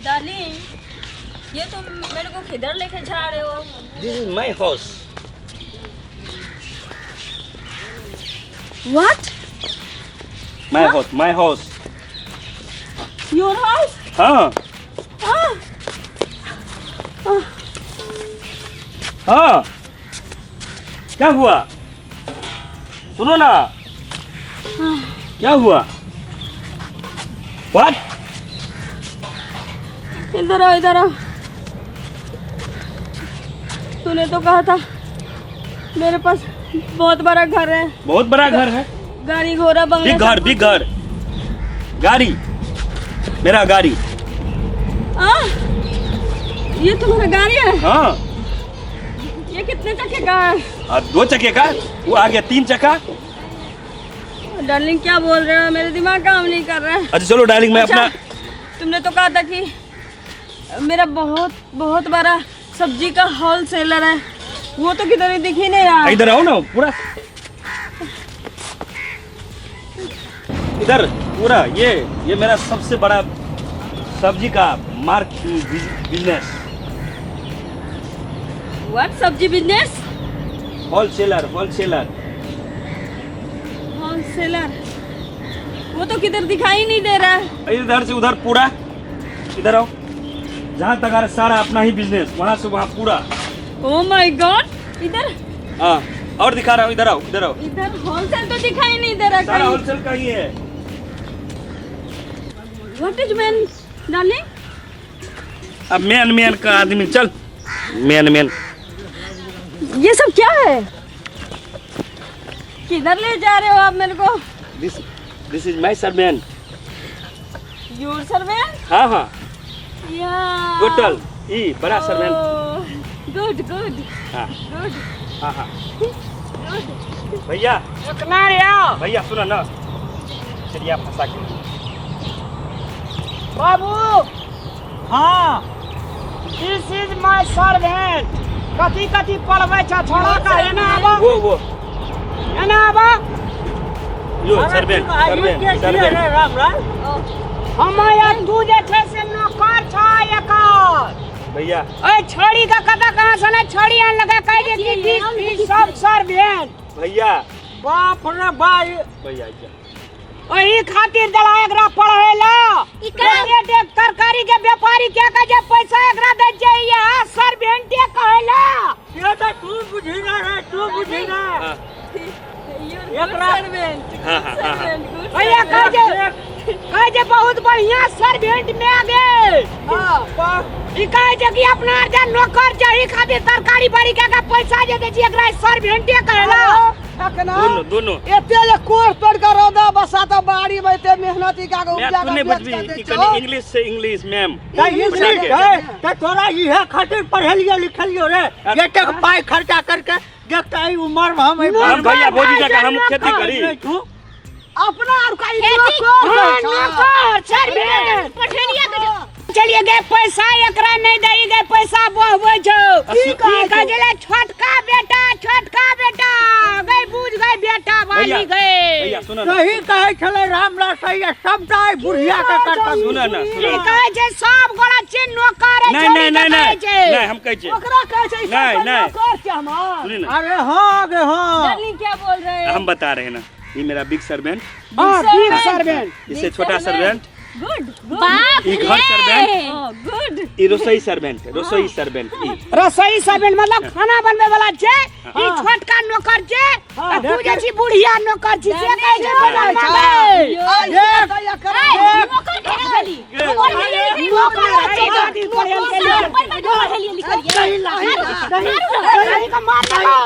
Darling, ये तुम मेरे को किधर लेके जा रहे हो? This is my house. What? My house, my house. Your house? हाँ। हाँ, क्या हुआ? सुनो ना, क्या हुआ? What? इधर आओ, इधर आओ। तूने तो कहा था मेरे पास बहुत बड़ा घर है। बहुत बड़ा घर है, गाड़ी घोड़ा बंगला, बिग घर, सब बिग घर, गाड़ी, मेरा गाड़ी। आ, ये तुम्हारा गाड़ी है? हाँ। ये कितने चक्के का है? और 2 चक्के का, वो आ गया 3 चक्का। डार्लिंग क्या बोल रहे हो, मेरे दिमाग काम नहीं कर रहा है। अच्छा चलो डार्लिंग, मैं अच्छा, अपना तुमने तो कहा था कि मेरा बहुत बहुत बड़ा सब्जी का होल सेलर है, वो तो किधर ही दिख ही नहीं रहा। इधर आओ ना, पूरा इधर पूरा ये मेरा सबसे बड़ा सब्जी का मार्केट बिजनेस। What सब्जी बिजनेस? Wholesaler, wholesaler. होलसेलर, वो तो किधर दिखाई नहीं दे रहा है। इधर से उधर पूरा, इधर आओ, जहाँ तक आ रहा सारा अपना ही बिजनेस, वहाँ से वहाँ पूरा। ओ my God, इधर? हाँ, और दिखा रहा हूँ, इधर आओ, इधर आओ। इधर होलसेल तो दिखाई नहीं दे रहा सारा कहीं। होलसेल का ही है। What is man darling? अब मैन मैन का आदमी, चल मैन मैन। ये सब क्या है? किधर ले जा रहे हो आप मेरे को? This is my servant. Your servant? हाँ हाँ। या। टोटल ई बड़ा servant. Good good. हाँ। गुड। हाँ हाँ। भैया। रुकना रे आओ। भैया सुनो ना, चिड़िया फंसा के। बाबू। हाँ, this is my servant. कथी कथी पढ़बै छ छोड़ा का, एना आबा। वो वो। एना आबा। यो servant, servant, servant. हम या तू जे छै से नौकर छ एकर। भैया। ए छोड़ी का कता कहां से ने छोड़ी आन लगा कह दे कि दिस is सब सर्वेंट। भैया। बाप रे भाई। भैया, भैया। ओही खातिर दला एकरा पढ़े ला। ई का- ये देख तरकारी के व्यापारी क्या कहे जे पैसा एकरा दे जे ये सर्वेंट कहेला। ये तो तू बुझी ना रे, तू बुझी ना। हाँ। एकरा सर्वेंट। हाँ, हाँ, हाँ, हाँ। भैया कहे जे बहुत बढ़िया सर्वेंट में आ गए। हाँ। ई कहे जे कि अपना आर जे नौकर जे ई खातिर तरकारी बारी के का पैसा जे दे छी एकरा सर्वेंट कहेला। अखना दोनों, दोनों। एते जे कोर तोड़ के रौदा बसात बाड़ी में एते मेहनत ई का के मैं उपजा तू नहीं के बेच बुझबी, के दै ई छौ। कनी इंग्लिश से इंग्लिश मैम। त इंग्लिश है, त तोरा इहे खातिर पढ़लियो लिखलियो रे। एतेक पाई खर्चा करके देखता ई उम्र में हम हम भैया भौजी जकाँ हम खेती करी। तू अपना आर का ई खेती? नौकर हाँ, छौ। नौकर, सर्वेंट। पठेलिया के चलिए गए पैसा एकरा नहीं दई गए पैसा बहबै छौ। की कहै की कहै छलै छोटका बेटा, छोटका बेटा गए बुझ गए बेटा वाली भैया, गए। भैया सुनो ना। सही कहै छलै रामलाल सही है, सबटा ई बुढ़िया के करतब। सुनो ना, की सुनो ना। कहै छै सब गोरा छै नौकर है, नहीं, छोड़ी नहीं, के नहीं, कहै नहीं, छै। नहीं, हम कहै छियै। ओकरा कहै छै ई सब नहीं, नहीं। नौकर छै हमर। सुनी ना। अरे हाँ गे हाँ। डार्लिंग क्या बोल रहे हैं? हम बता रहे हैं ना, ये मेरा बिग सर्वेंट। हाँ, बिग सर्वेंट। इससे छोटा सर्वेंट। Good, good. बाप ई घर रे। सर्वेंट। हाँ, गुड। ई रसोई सर्वेंट, रसोई सर्वेंट ई। रसोई सर्वेंट मतलब खाना बनबै वाला छै, ई छोटका नौकर छै, आ तू जे छी बुढ़िया नौकर छी, से कहै छै बदल मांगे। देख, ए, नौकर के गली। नौकर छै, खातिर पढ़ेल के लिए। पढ़ेलिए लिखलिए। नहीं का मार देबौ।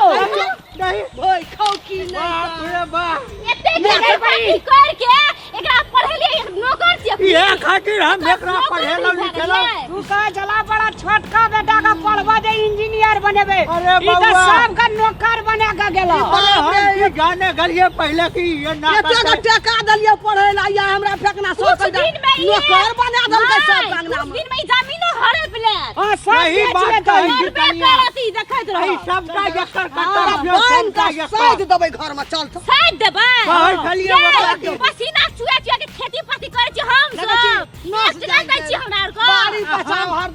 नहीं, ओए, खाओ की नहीं बाप रे बाप। एते खेती पाती कर के एकरा पढ़ेलिए एक नौकर छियै। इहे खातिर हम एकरा नौकर पढ़ेलहुँ नहीं लिखेलहुँ। भए गेलै। तू कहे छला बड़ा छोटका बेटा का पढ़बा जे इंजीनियर बनेबे। अरे ई तऽ बउआ। सबके नौकर बना के गेलो। अरे हम की जाने गेलिए पहले कि ये ना एते करतै। टका देलिए पढ़े ला, या हमरा फेकना सब कुछ दिन में ई नौकर बना देलकै सब नहीं, अंगना कुछ में। दिन में ई जमीनो हड़प लेत। हां, सब सही बेच बात लेतै। कहै छी करबे कनिया। करत ई, देखैत ई रहब। सबटा एकर तोरा कर्तव्य बान्हि सबटा कऽ एकर। साइज देबै घर में, चल तो। साइज देबै? कहै छलियै ये, ओकरा के। पसीना चुआ चुआ के खेती पाती करै छी हम देखै छी, सब। नस एक टका दै छी हमरा आर के। बाड़ी पर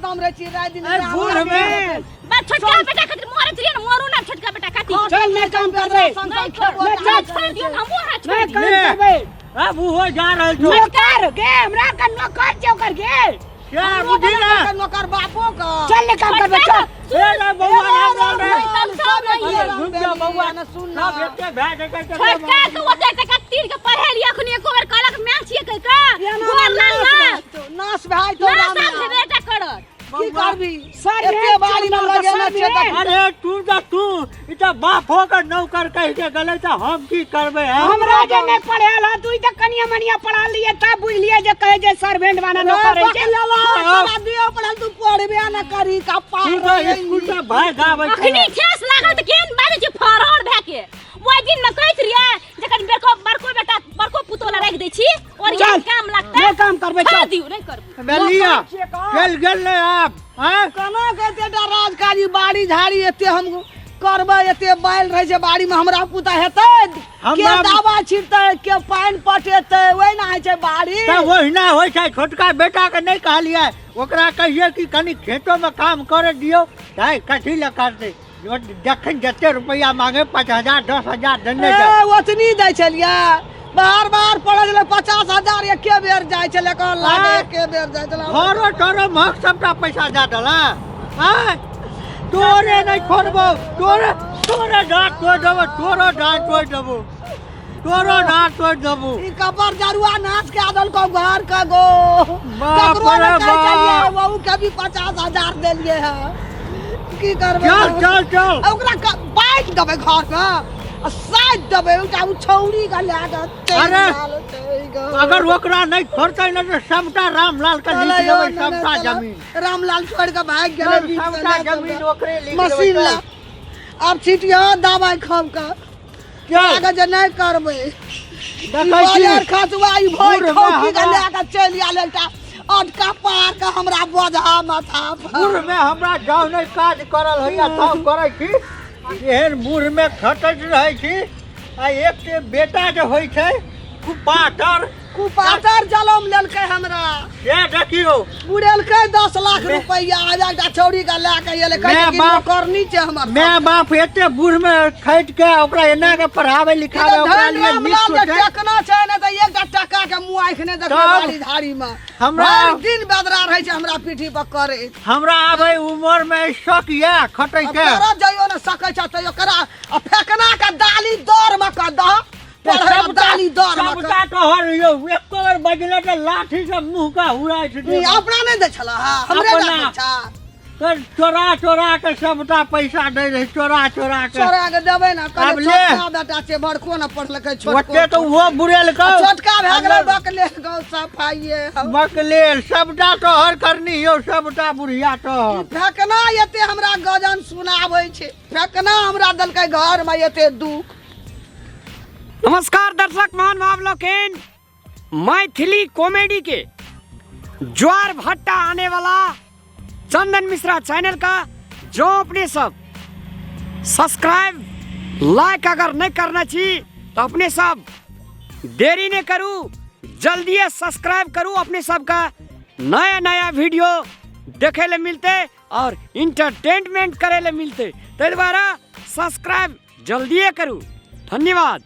हरदम रहै छी राति दिन ए, बूढ़ में। बस छोटका बेटा खातिर मरत रहिए ना, मरू ना छोटका बेटा खातिर। चल नहीं काम करबै। नहीं छोड़, नहीं, चल। छोड़ दियो ना, हमहूँ हाथ छोड़ नहीं दियो। काम ले। करबै। अब उहो जा रहल छौ। नौकर गे, हमरा का नौकर छै ओकर गे। क्या बुझी ना? नौकर बापो का। चल नहीं काम करबै, चल। ए रे बौआ, राम राम रे। तब सब नहीं है। घुम जा बौआ। ना सुन ना। सब एके भए जेतै तऽ छोटका के ओते टका तीर के पढ़े लिया, अखनी एको बेर कहलक माय छियै कहि के, गोर लागलक। नाश भाई तो ना राम सब राम। हेबे टा करत। की करबी? सर, एते रे, बाड़ी में चल, लगेने सर, छियै तऽ रे। अरे तू तऽ तू ई तऽ बाप हो के नौकर कहि के गेलै तऽ हम की करबै हैं? हमरा जे नहीं पढ़ेल ह तू ई तऽ कनिया मनिया पढ़ा लिए तब बुझलिए जे कहे जे सर्वेंट वाला नौकर रहै छै। तोरा दियो पड़ल तू पढ़बे न करी का तू पार तऽ स्कूल से भागि आबै अखनी छलै। ठेस लागल तऽ केहन बाजै छै फरहर भए के। ओहि दिन ने कहैत रहियै जे कनि बड़को बड़को बेटा बड़को पुतोह ला राखि दै छी और चल, ये काम लगतै। नहि काम करबै, चल। छोड़ि दियौ, नहि करबै। बेलिया चलि गेल ने आब हैं? केना के एतेटा राजकारी बाड़ी झाड़ी एते हम करबै, एते बैल रहै छै बाड़ी में, हमरा पुता हेतै के हमरा- दवा छिड़तै के पानि पटेतै, ओहि ना होइ छै बाड़ी। तऽ ओहिना होइ छै। छोटका बेटाके नहि कहलियै, ओकरा कहियै कि कनि खेतोमे काम करे दियौ। तऽ कथी लए करतै? जखन जते रुपैआ मांगे 5000 10,000 देने ए, जाय। ओतनी दै छलियै, बार बार पड़ल छलै 50,000 एके बेर जाइ छलै, कहल लागे आँय? एके बेर जाइ छलै। घरो तोरो महक सबटा पैसा दऽ देला आँय? तोरे नहि छोड़बौ, तोरे तोरे डाँट तोड़ि देबौ, तोरो डाँट तोड़ि देबौ, तोरो डाँट तोड़ि देबौ। ई कबर जरुआ नाच के आदल को घर के गो बाप ककरो रे ने कहै छलियै, बाप। वहु के भी 50,000 देलियै है, की करबै? चल चल चल। आ ओकरा बाँटि देबै घर के आ साइड देबै ओकरा, ओ छौरी के लए के चलि अरे, गेल, चलि गेल। अगर ओकरा नहि छोड़तै ने तऽ सबटा रामलाल के लिख चलै यौ, देबै नहि, नहि, सबटा चलै। जमीन। रामलाल छोड़ि के भागि गेलै चल, बीच मे सबटा लए कऽ। जमीन ओकरे लिख देबै, मशीन चल। ला आब छिटियो दबाइ खाब के चल। आगे जे नहि करबै। देखै छी। बाजार खसुआ ई भोइ बूढ़ मे खौकी के हमरा- लए के चलि आयल एकटा अटका पार के हमरा बोझा माथा पर। बूढ़ में हमरा जाउ नहि काज करल होइया तब करै छी। एहन बूढ़ में खटैत रहै छी आ एक के बेटा जे होइ छै कुपातर। कुपातर जलम लेलकै हमरा। से देखियौ। बुढ़ेलकै 10 लाख रुपैआ, आ एकटा छौड़ी के लए के एलै, कहै छै कि माय बाप- नौकरनी छै हमर। माय बाप एते बूढ़ में खटि के ओकरा एना के पढ़ाबै लिखाबै ओकरा धन लिए नीक रामलाल जे सोचै। टेकना छै ने तऽ एकटा टका के मुँह आँखि नहि देखबै तब बाड़ी झाड़ी मे। हमरा- भरि दिन बेदरा रहै छै हमरा पीठी पर करैत। हमरा आबै उमर में शौक यऽ खटै आब के। करऽ जइयो ने सकै छ तैयो करा आ फेकना के दाली दर मे कऽ दह, पढ़ै मे दाली दर मे कऽ। सबटा तोहर यौ एको बेर बजले तऽ लाठी से मुँह के हुराइ छै। ई अपना नहि दै छलह हँ, हमरे अपना। दै छह। तऽ चोरा चोरा के सबटा पैसा दै रहै, चोरा चोरा के। चोरा के देबै ने, कहलियै आब ले। छोटका बेटा छै, बड़को ने पढ़लकै, छोटको। ओते तऽ ओहो बुरेलकौ। आ छोटका भए गेलै बकले गौ सफाइए। बकलेल सबटा तोहर करनी यौ, सबटा बुढ़िया तोहर। ई फेकना एते हमरा गजन सुनाबै छै, फेकना हमरा देलकै घर मे एते दुख। नमस्कार दर्शक महानुभाव लोकिन, मैथिली कॉमेडी के ज्वार भट्टा आने वाला चंदन मिश्रा चैनल का जो अपने सब सब्सक्राइब लाइक अगर नहीं करना छी तो अपने सब देरी नहीं करू, जल्दी सब्सक्राइब करू। अपने सबका नया नया वीडियो देखे ले मिलते और इंटरटेनमेंट करे ले मिलते, ताहि द्वारा सब्सक्राइब जल्दी करू। धन्यवाद।